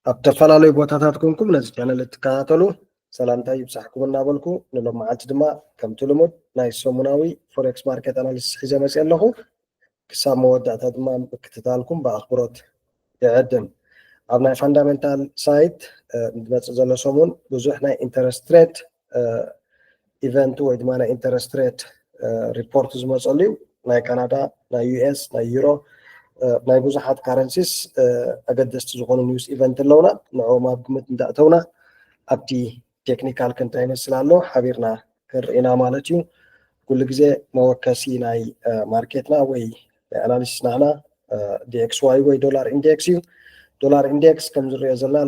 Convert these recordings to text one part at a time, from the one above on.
ኣብ ዝተፈላለዩ ቦታታት ኮንኩም ነዚ ቻነል እትከታተሉ ሰላምታ ይብጻሕኩም እናበልኩ፣ ንሎም መዓልቲ ድማ ከምቲ ልሙድ ናይ ሰሙናዊ ፎሬክስ ማርኬት ኣናሊሲስ ሒዘ መጽእ ኣለኹ። ክሳብ መወዳእታ ድማ ምክትታልኩም ብኣኽብሮት ይዕድም። ኣብ ናይ ፋንዳሜንታል ሳይት ዝመጽእ ዘሎ ሰሙን ብዙሕ ናይ ኢንተረስት ሬት ኢቨንት ወይ ድማ ናይ ኢንተረስት ሬት ሪፖርት ዝመፀሉ እዩ። ናይ ካናዳ፣ ናይ ዩኤስ፣ ናይ ዩሮ፣ ናይ ብዙሓት ካረንሲስ ኣገደስቲ ዝኾኑ ኒውስ ኢቨንት ኣለውና። ንዕኦም ኣብ ግምት እንዳእተውና ኣብቲ ቴክኒካል ክንታይ ይመስል ኣሎ ሓቢርና ክንርኢና ማለት እዩ። ኩሉ ግዜ መወከሲ ናይ ማርኬትና ወይ ናይ ኣናሊሲስ ናህና ዲኤክስዋይ ወይ ዶላር ኢንዴክስ እዩ። ዶላር ኢንዴክስ ከም ዝሪኦ ዘለና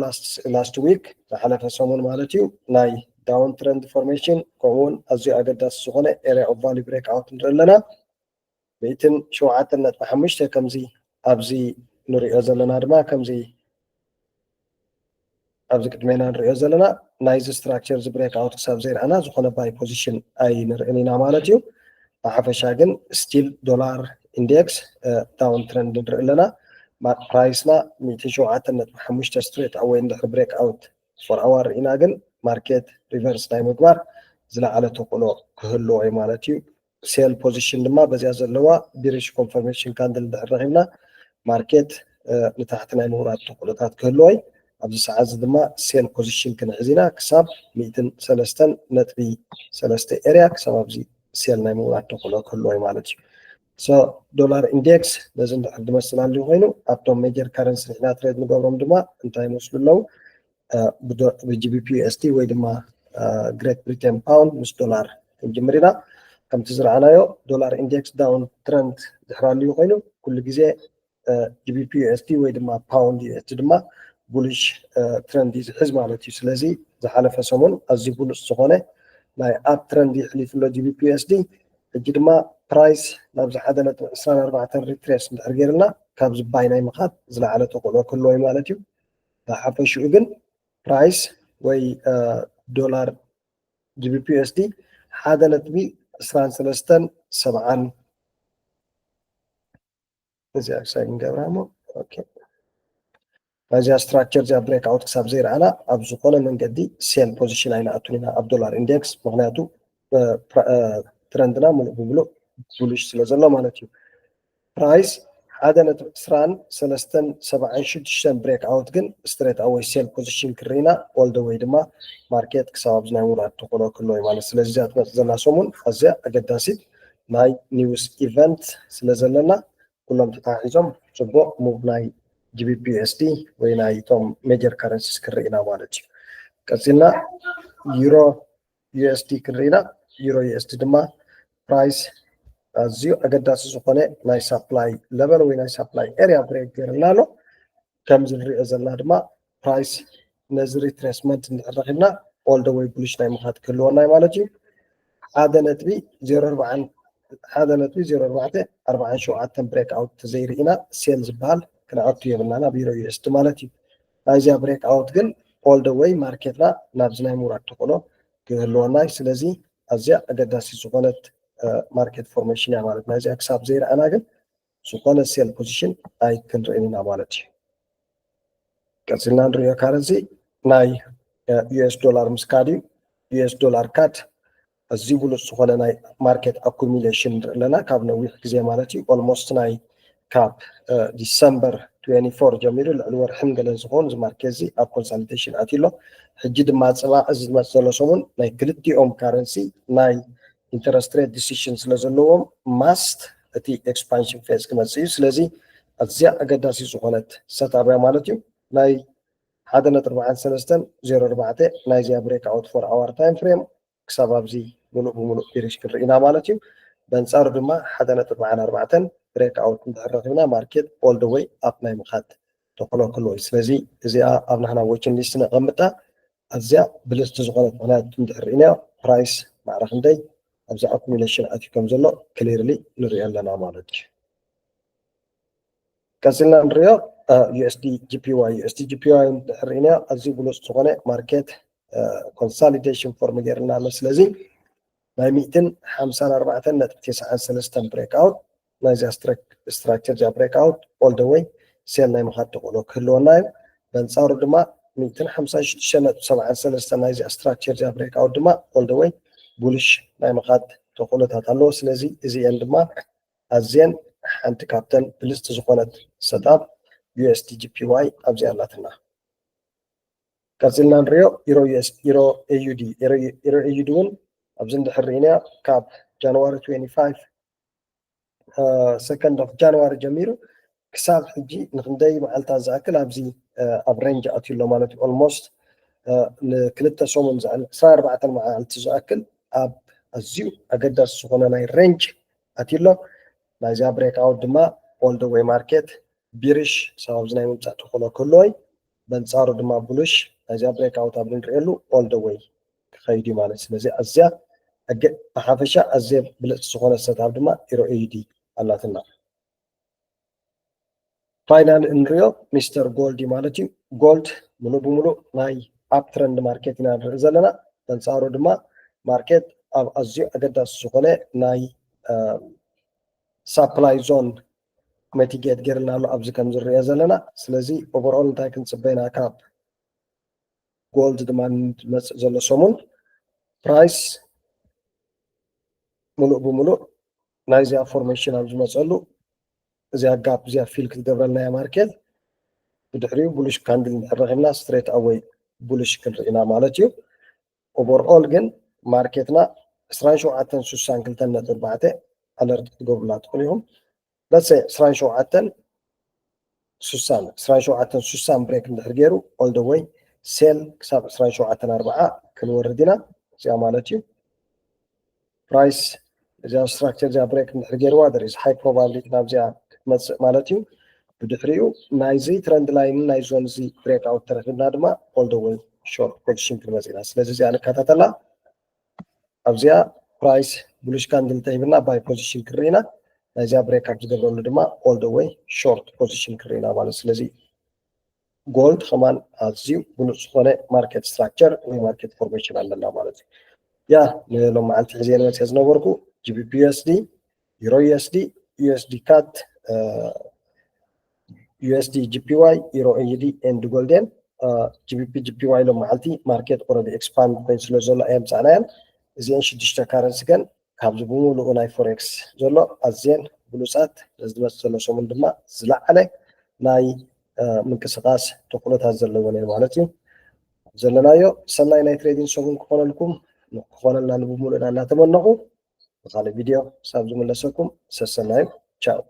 ላስት ዊክ ዝሓለፈ ሰሙን ማለት እዩ ናይ ዳውን ትረንድ ፎርሜሽን ከምኡውን ኣዝዩ ኣገዳሲ ዝኾነ ኤሪያ ኦፍ ቫሉ ብሬክ ኣውት ንርኢ ኣለና። ሚእትን ሸውዓተን ነጥቢ ሓሙሽተ ከምዚ ኣብዚ ንሪኦ ዘለና ድማ ከምዚ ኣብዚ ቅድሜና ንሪኦ ዘለና ናይዚ ስትራክቸር እዚ ብሬክ ኣውት ክሳብ ዘይረኣና ዝኾነ ባይ ፖዚሽን ኣይንርእን ኢና ማለት እዩ። ብሓፈሻ ግን ስቲል ዶላር ኢንዴክስ ዳውን ትረንድ ንርኢ ኣለና። ፕራይስና ሚእትን ሸውዓተን ነጥቢ ሓሙሽተ ስትሬት ኣወይ እንድሕር ብሬክ ኣውት ፎር ኣዋር ርኢና ግን ማርኬት ሪቨርስ ናይ ምግባር ዝለዓለ ተኽእሎ ክህልዎ እዩ ማለት እዩ። ሴል ፖዚሽን ድማ በዚኣ ዘለዋ ቢሪሽ ኮንፈርሜሽን ካንድል እንድሕር ረኺብና ማርኬት ንታሕቲ ናይ ምውራድ ተኽእሎታት ክህልዎ እዩ። ኣብዚ ሰዓት እዚ ድማ ሴል ፖዚሽን ክንሕዝ ኢና ክሳብ ሚእትን ሰለስተን ነጥቢ ሰለስተ ኤሪያ ክሳብ ኣብዚ ሴል ናይ ምውራድ ተኽእሎ ክህልዎ እዩ ማለት እዩ። ሶ ዶላር ኢንዴክስ ነዚ እንድሕር ዝመስል ኣልዩ ኮይኑ ኣብቶም ሜጀር ካረንሲ ንሕና ትሬድ ንገብሮም ድማ እንታይ ይመስሉ ኣለዉ? ብጂቢፒ ዩኤስዲ ወይ ድማ ግሬት ብሪቴን ፓውንድ ምስ ዶላር ክንጅምር ኢና። ከምቲ ዝረኣናዮ ዶላር ኢንዴክስ ዳውን ትረንድ ድሕር ኣልዩ ኮይኑ ኩሉ ግዜ ጂቢፒ ዩኤስዲ ወይ ድማ ፓውንድ ዩኤስዲ ድማ ቡሊሽ ትረንድ እዩ ዝሕዝ ማለት እዩ። ስለዚ ዝሓለፈ ሰሙን ኣዝዩ ብሉፅ ዝኾነ ናይ ኣፕ ትረንድ ይሕሊፉ ኣሎ ጂቢፒ ዩኤስዲ። ሕጂ ድማ ፕራይስ ናብዚ ሓደ ነጥቢ ዕስራን ኣርባዕተን ሪትሬስ እንድሕር ገይርና ካብዚ ባይ ናይ ምኻድ ዝለዓለ ተኽእሎ ክህልዎ እዩ ማለት እዩ። ብሓፈሽኡ ግን ፕራይስ ወይ ዶላር ጂቢፒ ዩኤስዲ ሓደ ነጥቢ ዕስራን ሰለስተን ሰብዓን እዚኣ ክሳይ ንገብራ እሞ ናይዚኣ ስትራክቸር እዚኣ ብሬክ ኣውት ክሳብ ዘይረኣና ኣብ ዝኾነ መንገዲ ሴል ፖዚሽን ኣይንኣቱን ኢና ኣብ ዶላር ኢንዴክስ። ምክንያቱ ትረንድና ሙሉእ ብሙሉእ ቡሊሽ ስለ ዘሎ ማለት እዩ። ፕራይስ ሓደ ነጥቢ ዕስራን ሰለስተን ሰብዓን ሽዱሽተን ብሬክ ኣውት ግን ስትሬት ኣወይ ሴል ፖዚሽን ክርኢና ኦል ደ ወይ ድማ ማርኬት ክሳብ ኣብዚ ናይ ምውራድ ተኽእሎ ክህልዎ እዩ ማለት። ስለዚ እዚኣ ትመፅእ ዘላ ሰሙን ኣዝያ ኣገዳሲት ናይ ኒውስ ኢቨንት ስለ ዘለና ኩሎም ተታሒዞም ፅቡቕ ሙቭ ናይ ጂቢፒ ዩኤስዲ ወይ ናይቶም ሜጀር ካረንሲስ ክንርኢ ኢና ማለት እዩ። ቀፂልና ዩሮ ዩኤስዲ ክንርኢ ኢና። ዩሮ ዩኤስዲ ድማ ፕራይስ ኣዝዩ ኣገዳሲ ዝኾነ ናይ ሳፕላይ ለቨል ወይ ናይ ሳፕላይ ኤሪያ ብሬክ ገይርና ኣሎ። ከምዚ ንሪኦ ዘለና ድማ ፕራይስ ነዚ ሪትሬስመንት እንድሕር ረኺብና ኦል ደ ወይ ቡሊሽ ናይ ምኻድ ክህልወና እዩ ማለት እዩ። ሓደ ነጥቢ ዜሮ ኣርባዓን ሓደ ነጥቢ ዜሮ ኣርባዕተ ኣርባዓን ሸውዓተን ብሬክ ኣውት ተዘይርኢና ሴል ዝበሃል ክንኣቱ የብልና ናብ ዩሮ ዩኤስዲ ማለት እዩ። ናይዚኣ ብሬክ ኣውት ግን ኦል ደ ወይ ማርኬትና ናብዚ ናይ ምውራድ ተኽእሎ ክህልወና እዩ። ስለዚ ኣዝያ ኣገዳሲ ዝኾነት ማርኬት ፎርሜሽን እያ ማለት ናይዚኣ ክሳብ ዘይረኣና ግን ዝኾነ ሴል ፖዚሽን ኣይክንርእን ኢና ማለት እዩ። ቀፂልና ንሪኦ ካረንሲ ናይ ዩኤስ ዶላር ምስ ካድ እዩ። ዩኤስ ዶላር ካድ ኣዝዩ ብሉፅ ዝኾነ ናይ ማርኬት ኣኩሚሌሽን ንርኢ ኣለና ካብ ነዊሕ ግዜ ማለት እዩ። ኦልሞስት ናይ ካብ ዲሰምበር ትዌንቲ ፎር ጀሚሩ ልዕሊ ወርሕን ገለን ዝኸውን እዚ ማርኬት እዚ ኣብ ኮንሳሊዴሽን ኣትዩ ኣሎ። ሕጂ ድማ ፅባሕ እዚ ዝመፅእ ዘሎ ሰሙን ናይ ክልቲኦም ካረንሲ ናይ ኢንተረስት ሬት ዲሲሽን ስለ ዘለዎም ማስት እቲ ኤክስፓንሽን ፌዝ ክመፅእ እዩ። ስለዚ ኣዝያ ኣገዳሲ ዝኾነት ሰታብ እያ ማለት እዩ። ናይ ሓደ ነጥቢ ኣርባዓን ሰለስተን ዜሮ ኣርባዕተ ናይዚኣ ብሬክ ኣውት ፎር ኣዋር ታይም ፍሬም ክሳብ ኣብዚ ሙሉእ ብሙሉእ ቢሪሽ ክንርኢ ኢና ማለት እዩ። በንፃሩ ድማ ሓደ ነጥቢ ኣርባዕተን ብሬክ ኣውት እንድሕር ረኺብና ማርኬት ኦል ደ ወይ ኣፕ ናይ ምኻድ ተኽእሎ ክህልዎ እዩ። ስለዚ እዚኣ ኣብ ናህና ዎችን ሊስት ነቐምጣ። ኣዝያ ብልፅቲ ዝኾነት ምኽንያት እንድሕር ርኢናዮ ፕራይስ ማዕረ ክንደይ ኣብዚ ኣኩሚሌሽን ኣትዩ ከም ዘሎ ክሊርሊ ንሪኦ ኣለና ማለት እዩ። ቀፂልና ንሪኦ ዩኤስዲ ጂፒዋይ። ዩኤስዲ ጂፒዋይ እንድሕር ርኢናዮ ኣዝዩ ብሉፅ ዝኾነ ማርኬት ኮንሳሊዴሽን ፎርም ገይርልና ኣሎ። ስለዚ ናይ ሚእትን ሓምሳን ኣርባዕተን ነጥቢ ተስዓን ሰለስተን ብሬክ ኣውት ናይዚኣ ስትራክቸር እዚኣ ብሬክ ኣውት ኦል ደ ወይ ሴል ናይ ምኻድ ተኽእሎ ክህልወና እዩ። በንፃሩ ድማ ሚእትን ሓምሳን ሽዱሽተ ነጥቢ ሰብዓን ሰለስተን ናይዚኣ ስትራክቸር እዚኣ ብሬክኣውት ድማ ኦል ደ ወይ ቡልሽ ናይ ምኻድ ተኽእሎታት ኣለዎ። ስለዚ እዚአን ድማ ኣዝየን ሓንቲ ካብተን ብልፅቲ ዝኾነት ሰትኣፕ ዩ ኤስ ዲ ጂ ፒ ዋይ ኣብዚኣ ኣላትና። ቀፂልና ንሪኦ ኢሮ ዩ ኤስ ኢሮ ኤ ዩ ዲ ኢሮ ኤ ዩ ዲ እውን ኣብዚ እንድሕር ርኢናዮ ካብ ጃንዋሪ ትዌንቲ ፋይቭ ሰከንድ ኦፍ ጃንዋሪ ጀሚሩ ክሳብ ሕጂ ንክንደይ መዓልታት ዝኣክል ኣብዚ ኣብ ሬንጅ ኣትዩ ኣሎ ማለት እዩ። ኦልሞስት ንክልተ ሰሙን ዝኣክል ዕስራን ኣርባዕተን መዓልቲ ዝኣክል ኣብ ኣዝዩ ኣገዳሲ ዝኾነ ናይ ሬንጅ ኣትዩ ኣሎ። ናይዚኣ ብሬክኣውት ድማ ኦል ደ ወይ ማርኬት ቢሪሽ ሳብ ኣብዚ ናይ ምምፃእ ተኽእሎ ክህልዎ እዩ። በንፃሩ ድማ ቡልሽ ናይዚኣ ብሬክኣውት ኣብ ንሪኤሉ ኦል ደ ወይ ክኸይድ እዩ ማለት። ስለዚ ኣዝያ ብሓፈሻ ኣዝየ ብልፅቲ ዝኾነ ሰትኣፕ ድማ ኢሮ ኤ ዩ ዲ ኣላትና። ፋይናል እንሪኦ ሚስተር ጎልድ እዩ ማለት እዩ። ጎልድ ሙሉእ ብሙሉእ ናይ ኣፕ ትረንድ ማርኬት ኢና ንርኢ ዘለና። በንፃሩ ድማ ማርኬት ኣብ ኣዝዩ ኣገዳሲ ዝኾነ ናይ ሳፕላይ ዞን መቲጌት ገይርና ኣሎ ኣብዚ ከም ዝርአ ዘለና። ስለዚ ኦቨርኦል እንታይ ክንፅበ ኢና ካብ ጎልድ ድማ ዝመፅእ ዘሎ ሰሙን ፕራይስ ሙሉእ ብሙሉእ ናይዚኣ ፎርሜሽን ኣብ ዝመፀሉ እዚኣ ጋፕ እዚኣ ፊል ክትገብረልና እያ ማርኬት። ብድሕሪኡ ቡልሽ ካንድል እንድሕር ረኺብና ስትሬት ኣወይ ቡልሽ ክንርኢ ኢና ማለት እዩ። ኦቨርኦል ግን ማርኬትና ዕስራን ሸውዓተን ስሳን ክልተን ነጥቢ ኣርባዕተ ኣለርት ክትገብሩላ ትኽእሉ ኢኹም። ለትሰ ዕስራን ሸውዓተን ስሳን ዕስራን ሸውዓተን ስሳን ብሬክ እንድሕር ገይሩ ኦል ደ ወይ ሴል ክሳብ ዕስራን ሸውዓተን ኣርባዓ ክንወርድ ኢና እዚኣ ማለት እዩ። ፕራይስ እዚኣ ስትራክቸር እዚኣ ብሬክ እንድሕር ገይርዋ there is high probability ናብዚኣ ክትመፅእ ማለት እዩ። ብድሕሪኡ ናይዚ ትረንድ ላይን ናይ ዞን እዚ ብሬክ ኣውት ተረኪብና ድማ ኦል ደ ወይ ሾርት ፖዚሽን ክንመፅእ ኢና። ስለዚ እዚኣ ንከታተላ ኣብዚኣ ፕራይስ ቡልሽ ካንድል ተሂብና ባይ ፖዚሽን ክንርኢ ኢና። ናይዚኣ ብሬክ ኣብ ዝገብረሉ ድማ ኦል ደ ወይ ሾርት ፖዚሽን ክንርኢ ኢና ማለት። ስለዚ ጎልድ ከማን ኣዝዩ ብሉፅ ዝኾነ ማርኬት ስትራክቸር ወይ ማርኬት ፎርሜሽን ኣለና ማለት እዩ። ያ ንሎም መዓልቲ ሕዚ መፅአ ዝነበርኩ ጂ ቢ ፒ ዩ ኤስ ዲ፣ ዩሮ ዩ ኤስ ዲ፣ ዩ ኤስ ዲ ካት፣ ዩ ኤስ ዲ ጂ ፒ ዋይ፣ ዩሮ ኤ ዩ ዲ ኤንድ ጎልደን። ጂ ቢ ፒ ጂ ፒ ዋይ ሎም መዓልቲ ማርኬት ኦረዲ ኤክስፓንድ ኮይኑ ስለ ዘሎ ኣየምፃእናያን። እዚአን ሽዱሽተ ካረንሲ ግን ካብዚ ብምሉኡ ናይ ፎሬክስ ዘሎ ኣዝየን ብሉፃት፣ እዚ ዝመፅእ ዘሎ ሰሙን ድማ ዝለዓለ ናይ ምንቅስቃስ ተኽእሎታት ዘለወን እየን ማለት እዩ። ዘለናዮ ሰናይ ናይ ትሬዲንግ ሰሙን ክኾነልኩም ክኾነልና ንብምሉእና እናተመነኹ ብካልእ ቪድዮ ክሳብ ዝምለሰኩም ሰሰናዩ። ቻው።